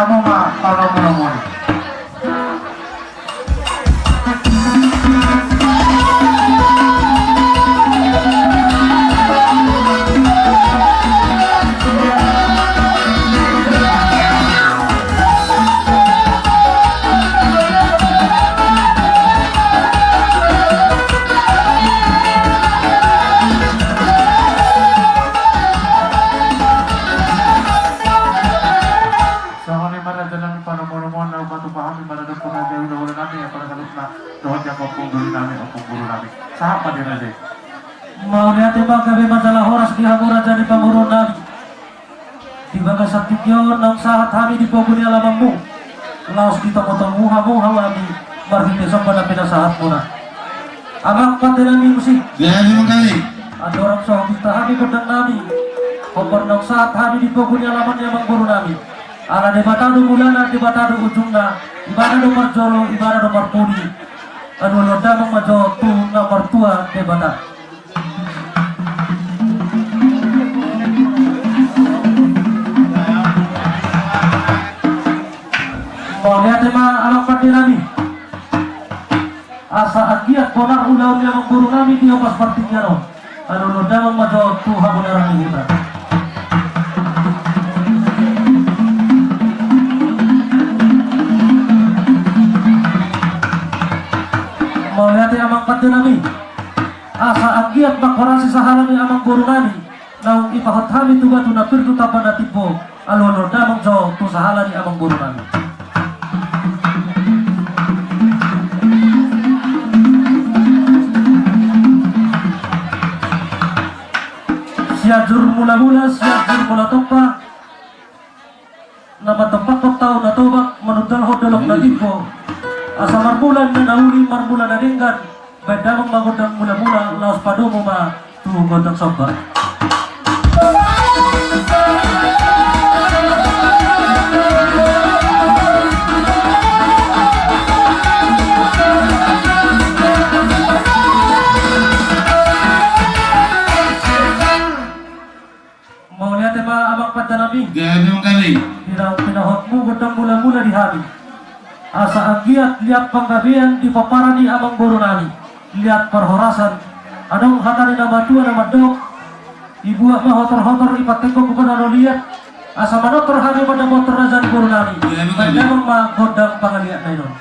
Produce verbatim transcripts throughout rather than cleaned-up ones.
Hamu ma panomunomu i. Songon i ma raja nami panomunomuon na hupatupa hami maradophon raja i hulahula nami, apala saluhutna dohot jala ompung doli nami, ompung boru nami. Sahat ma di raja i. Mauliate ma, gabe ma jala horas di hamu raja ni pamoruon nami. Di bagasan tingki on naung sahat hami di pogu ni alamanmu, laos ditomutomu hamu hami marhite somba na pinasahatmuna. Amang pande nami musik. Gabe ma gabe. Andorang so hupinta hami gondang nami, hombar naung sahat hami di pogu ni alaman ni amang boru nami. Ala Debata do mulana, Debata do ujungna, Ibana do marjolo, Ibana do marpudi. Alualuhon damang ma jo tu na martua Debata. Mauliate ma amang pande nami. Asa anggiat bonar ulaon ni amang boru nami di ombas partingkian on. Alualuhon damang ma jo tu habonaran ni huta. Mauliate amang pande nami. Asa anggiat manghorasi sahala ni amang boru nami naung ipahot hami tu batu na pir tu tamba na timbo, alualuhon damang jo tu sahala ni amang boru nami. Sianjur mulamula, Sianjur Mulatompa, na mantompakhon tao na tobak, manundalhon dolok na timbo. Asa marmula ninna na uli, marmula na denggan. Baen damang ma gondang mulamula, laos padomu ma tu gondang somba. Mauliate ma amang pande nami. Gabe ma gabe. Di naung pinasahatmu gondang mulamula di hami. Asa anggiat liat panggabean di pomparan ni amang boru nami. Liat parhorasan. Adong hata ni na matua na mandok. Ibuat ma hotorhotor, ipatenggong ma na liat. Asa manortor hami mandapothon raja ni boru nami. Gabe ma gabe. Baen damang ma gondang pangaliatna i non.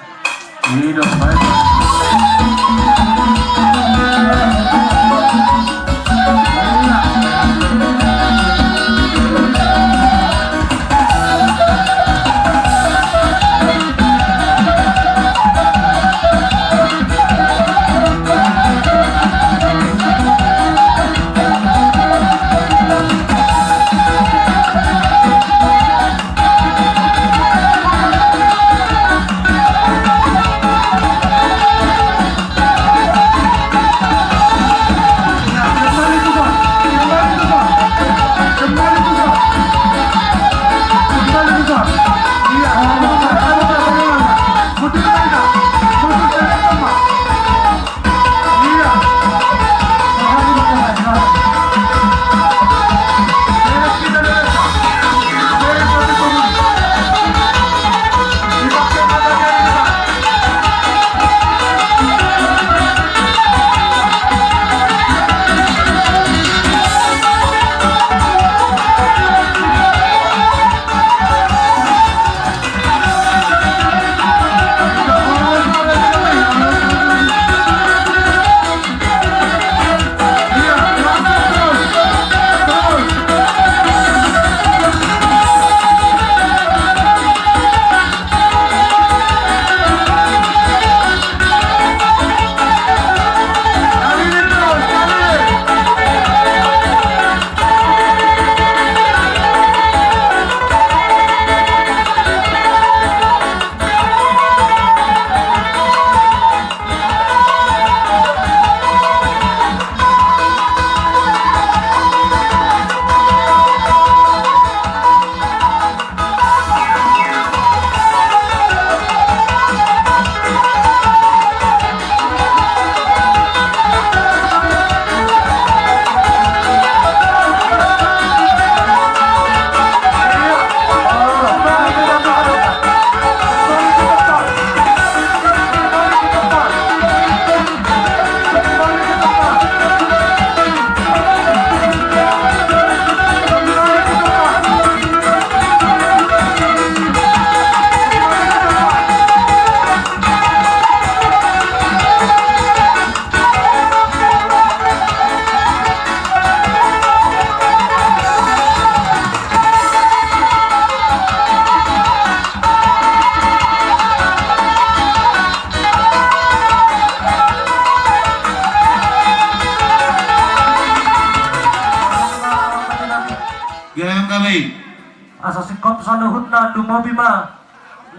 Saluhutna lumobi ma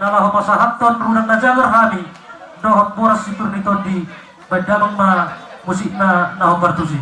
na laho pasahathon rudang na jagar hami dohot boras sipir ni tondi. Baen damang ma musikna na hombar tusi.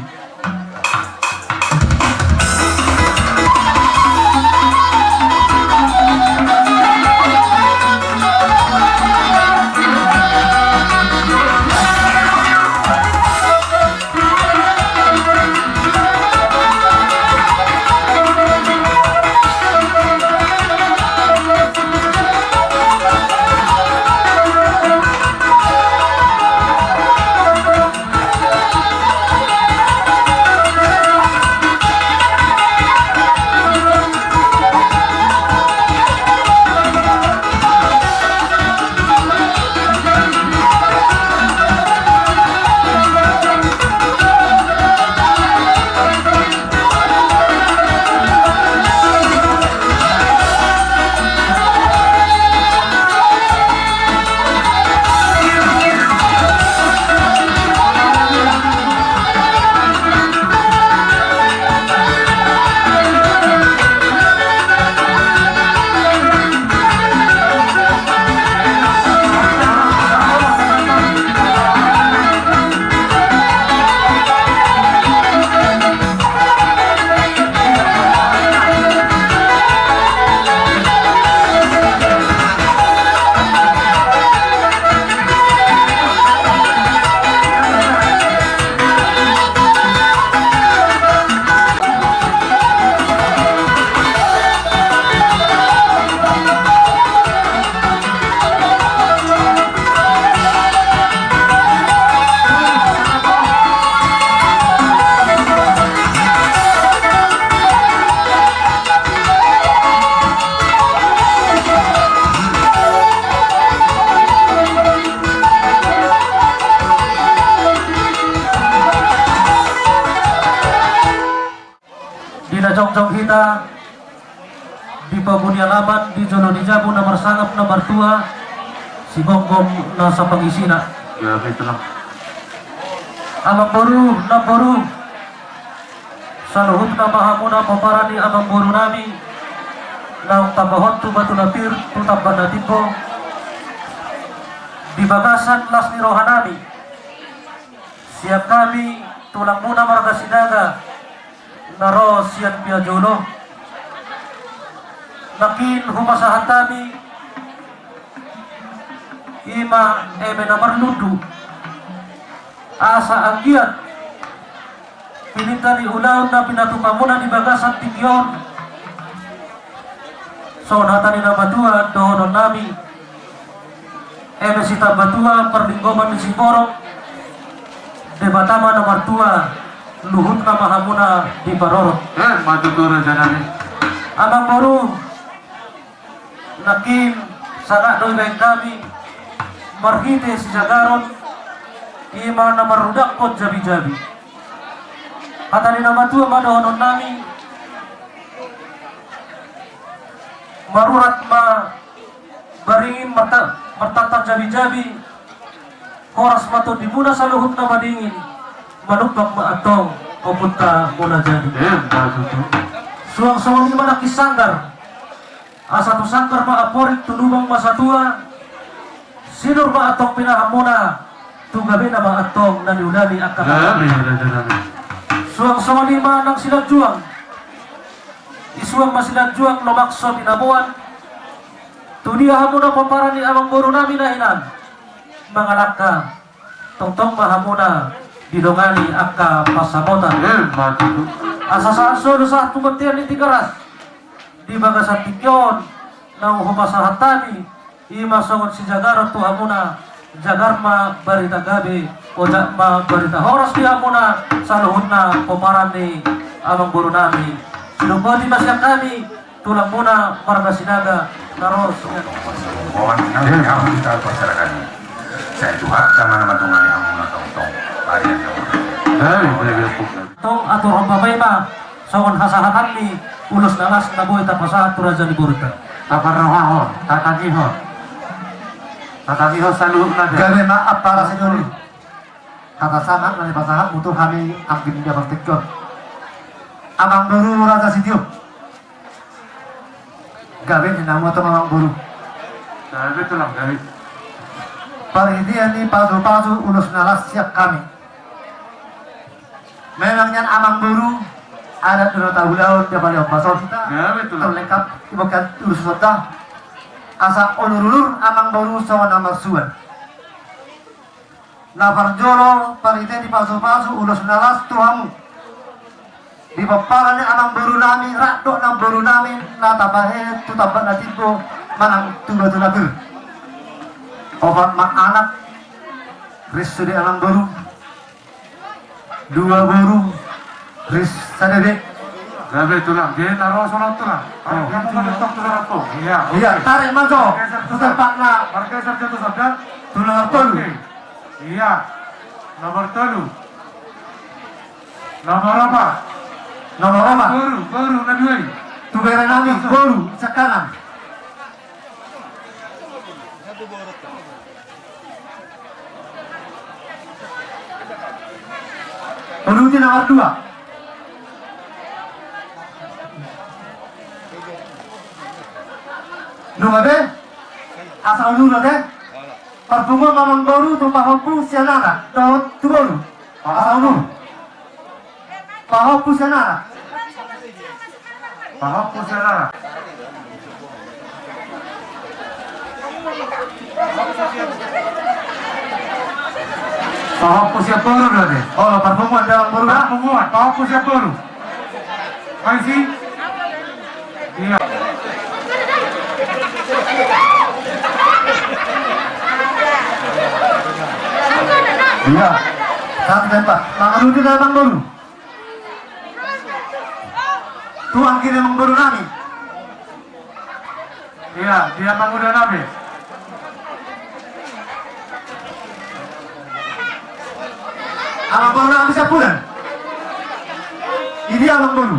Di na jongjong hita di pogu ni alaman, di jolo ni jabu na marsangap na martua, sigomgom nasa pangisina. Ya, betul. Amangboru, namboru, saluhutna ma hamuna pomparan ni amangboru nami naung tapahot tu Batu Lapir, tu Tamban na Timbo, di bagasan las ni roha nami, sian hami tulangmuna marga Sinaga na ro sian Piajolo. Nangkin hupasahat hami i ma eme na marlundu, asa anggiat pininta ni ulaon na pinatupamuna di bagasan tingki on, songon hata ni na matua dohonon nami: Eme sitambatua parlinggoman ni siborok, Debata ma na martua, luhutna ma hamuna diparorot. Eh, ma tutu, raja nami. Amangboru, nangkin sangap do dibaen hami marhite sijagaron, i ma na marrudanghon jabijabi. Hata ni na matua ma dohonon nami: Marurat ma baringin, marta-, martanta jabijabi, horas ma tondimuna saluhutna madingin, manumpak ma antong ompunta Mulajadi. Eh, ma tutu. Suang songon i ma nangkin sanggar, asa tu sanggar ma amporik, tu lubang ma satua, sinur ma antong pinahanmuna, tu gabena ma antong na niula ni angka. Amin, amin, amin. Suang songon i ma nang silanjuang, i suang ma silanjuang lomak so binaboan. Tu dia hamuna pomparan ni amangboru nami na hinan mangalangka, tongtong ma hamuna didongani angka pansamotan. Eh, ma tutu. Asa sahat solu sahat tu bontean ni Tigaras, di bagasan tingki on naung hupasahat hami, i ma songon sijagaron tu hamuna. Jagar ma barita gabe, ojak ma barita horas di hamuna saluhutna pomparan ni amangboru nami. Sidok boti ma sian hami tulangmuna marga Sinaga na ro sian. Mohon nang hami tahu pasyarakat ini. Saya Tuhan sama nama Tuhan yang menonton. Hari yang Tong atur on, Bapak, i ma songon hasahatan ni ulos na las na boi tapasahat tu raja ni borunta. Taparrohahon, tatagihon. Tatagihon saluhutna. Gabe ma ampara sidoli. Hata sangap na nipasahat mutur hami anggi dia partingkion. Amangboru Raja Sitiop. Gabe ninna hamu antong amangboru. Gabe tulang, gabe. Parhitean ni pasupasu ulos na las sian hami. Memang nian amangboru, adat do na taulahon di pali ombas on. Gabe tulang. Terlengkap di bagasan ulos sonda. Asa ulur-ulur amangboru songon na marsuan. Na parjolo, parhite ni pasupasu ulos na las tu hamu. Di pomparan ni amangboru nami rap dohot namboru nami na tapahe tu tambak na timbo manang tu batu na pir. Opat ma anak, ris sude amangboru. Dua boru, ris sada be. Gabe tulang, dia na ro songon tulang. Oh. Dia mau mentok tulang aku. Iya. Iya, oke. Tarik ma jo. Bergeser tu sana. Pusat pakna. Bergeser jo tu sana. Tulang tolu. Oke. Iya. Nomor tolu. Nomor opat. Nomor opat. Boru, boru na dua i. Tu bere nami, boru, sekarang. Boru di nomor dua. Nunga be? Asa ulu na be? Parpunguan ma amangboru tu pahompu sian anak dohot tu boru. Asa ulu. Pahompu sian anak. Pahompu sian anak. Pahompu sian boru do ate. Oh, parpunguan do amangboru. Parpunguan, pahompu sian boru. Masih? Iya. Iya. Satu tempat. Mangaluti dalam boru. Tuan kiri amangboru nami. Iya, dia amangboru nami. Amangboru nami siapuran. Ini amangboru.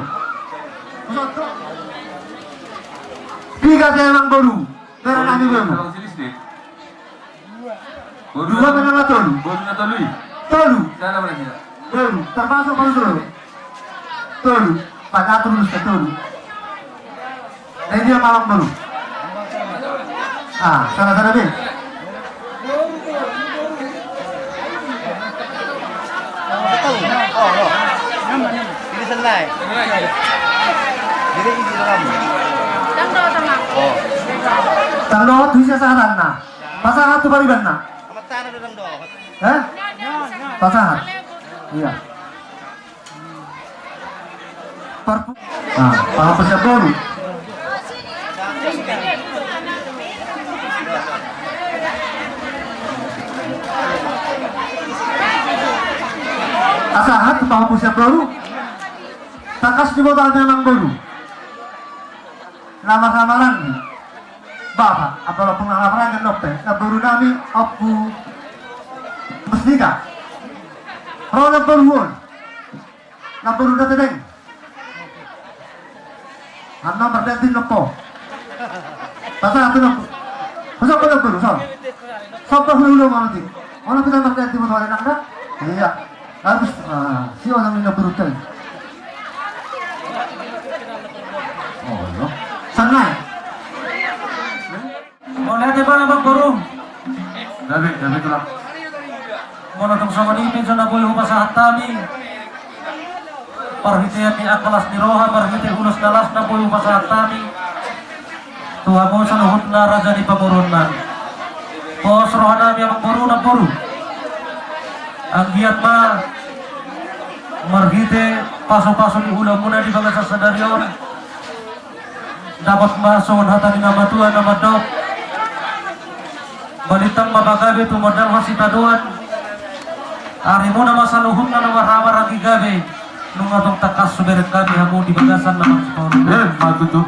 Tiga saya amangboru. Bere nami boru. Boru dua na tolu. Boru na tolu i. Tolu. Salah berarti. Tolu. Termasuk boru tolu. Tolu. Pada atur lu tolu. Nah, dia malam boru. Ah, salah, salah be. Ini selai. Jadi ini dalam. Tanggo, tanggo. Oh. Tanggo tu isi saranna. Pasahat tu paribanna. Hah? Pasahat. Iya. Parpu-, nah, pahompu sian boru. Pasahat tu pahompu sian boru. Tangkas diboto hami amangboru. Na marhaha maranggi. Bapa, apa lo pung na marhaha maranggi dope. Namboru nami, Ompu Mustika. Ro namboru on. Namboru na tedeng. Anna mardanti nopo. Pasahat tu namboru. Pasahat tu namboru, so. Sopo hulu-hulu mau nanti. Mana kita mardanti mau soalnya nang dah? Iya. Habis, ah, si orang ini berutang. Oh, no. Sanai. Mauliate ma amangboru. Gabe, gabe tulang. Molo tung songon i pe jo na boi hupasahat hami. Parhitean ni angka las ni roha, parhite ulos na las na boi hupasahat hami. Tu hamu saluhutna raja ni pamoruon nami. Pos roha nami amangboru namboru. Anggiat ma marhite pasu-pasu ni ulaonmuna di bagasan sadari on. Dapot ma songon hata ni na matua na mandok. Balintang ma pagabe tumundalhon sitadoan. Arimuna ma saluhutna na marhaha maranggi gabe. Nunga tong tangkas hubereng hami hamu di bagasan na marsitolu. Eh, ma tutu.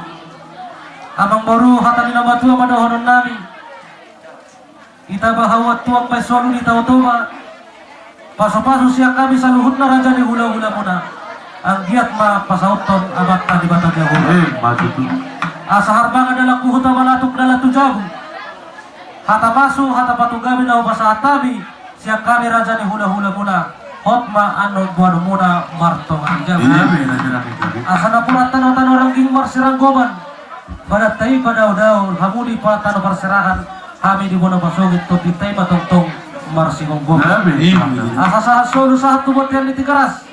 Amangboru, hata ni na matua ma dohonon nami. Ita bahawan tuang pe solu di Tao Toba. Pasu-pasu sian hami saluhutna raja ni hula-hulamuna. Anggiat ma pasauthon Amanta Debata Jahowa. Eh, ma tutu. Asa harbangan dalan tu huta, balatuk dalan tu jabu. Hata pasu, hata patugabe na hupasahat hami sian hami raja ni hula-hulamuna. Hot ma annon boanonmuna martonga ni jabu. Iya, be, raja nami, gabe. Asa napuran tano-tano rangging marsiranggoman. Badanta i padaodao, hamu di pa tano parserahan, hami di bona pasogit, tondinta i ma tongtong marsigomgomi. Asa sahat solu sahat tu bontean ni Tigaras.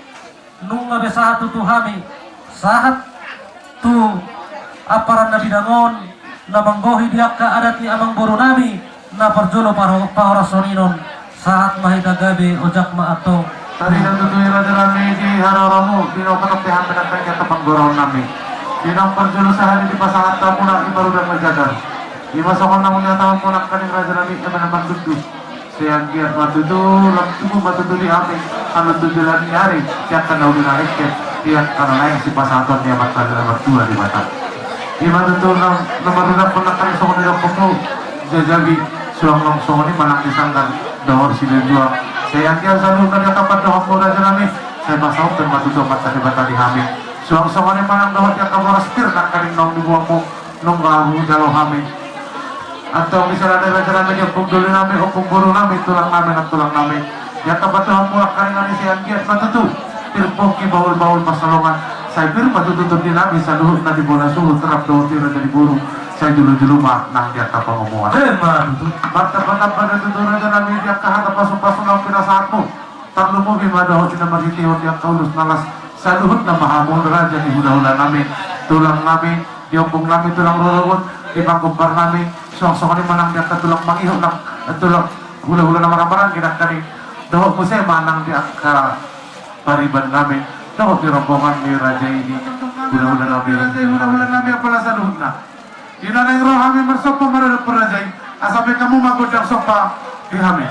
Nunga be sahat tutu hami, sahat tu amparan na bidang on, na manggohi di angka adat ni amangboru nami, na parjolo paro-, pahorason i non, sahat ma hita gabe, ojak ma antong. Tarida tutu i raja nami di haroromu, di na patok di hami na pengke tu panggoraon nami. Di na parjolo sahali di pasahat hamu na i marudang na jagar. Ima songon na mangkatahon muna nangkaning raja nami, ima na mandukduk. Sai anggiat ma tutu, lam tubu ma tutu di hami, anu tutu lani ari, di angka na uli na lengket, di angka na naeng sipasahaton ni Amanta na martua Debata. Ima tutu na, na marudang muna nangkaning songon i dohononmu, jajabi, suang nang songon i manang di sanggar, dohot silinjuang. Sai anggiat saluhutna di angka pandohanmu raja nami, sai pasahathon ma tutu Amanta Debata di hami. Suang songon i manang dohot di angka boras pir nangkaning naung diboanmu, nunga hujalo hami. Antong di sada raja nami, di ompung doli nami, ompung boru nami, tulang nami, nantulang nami. Di angka pandohanmu nangkaning on i sai anggiat ma tutu. Pir pongki bahul-bahul pansalongan. Sai pir ma tutu tondi nami, saluhutna di bona suhut, rap dohot di raja ni boru. Sai jolo-jolo ma nang di angka pangomoan. Ima tutu. Martamba-tamba do tutu raja nami di angka hata pasu-pasu naung pinasahatmu. Tarlumobi ma dohot di na marhitehon di angka ulos na las, saluhutna ma hamu raja ni hula-hula nami, tulang nami, di ompung nami, tulang rorobot, di panggompar nami, suang songon i manang di angka tulang mangihut nang, tulang hula-hula na marhaha-maranggi nangkaning, dohot muse manang di angka pariban nami, dohot di rombongan ni raja i di hula-hula nami. Raja i hula-hula nami apala saluhutna. Di na naeng ro hami marsomba maradophon raja i, asa baen hamu ma gondang somba di hami.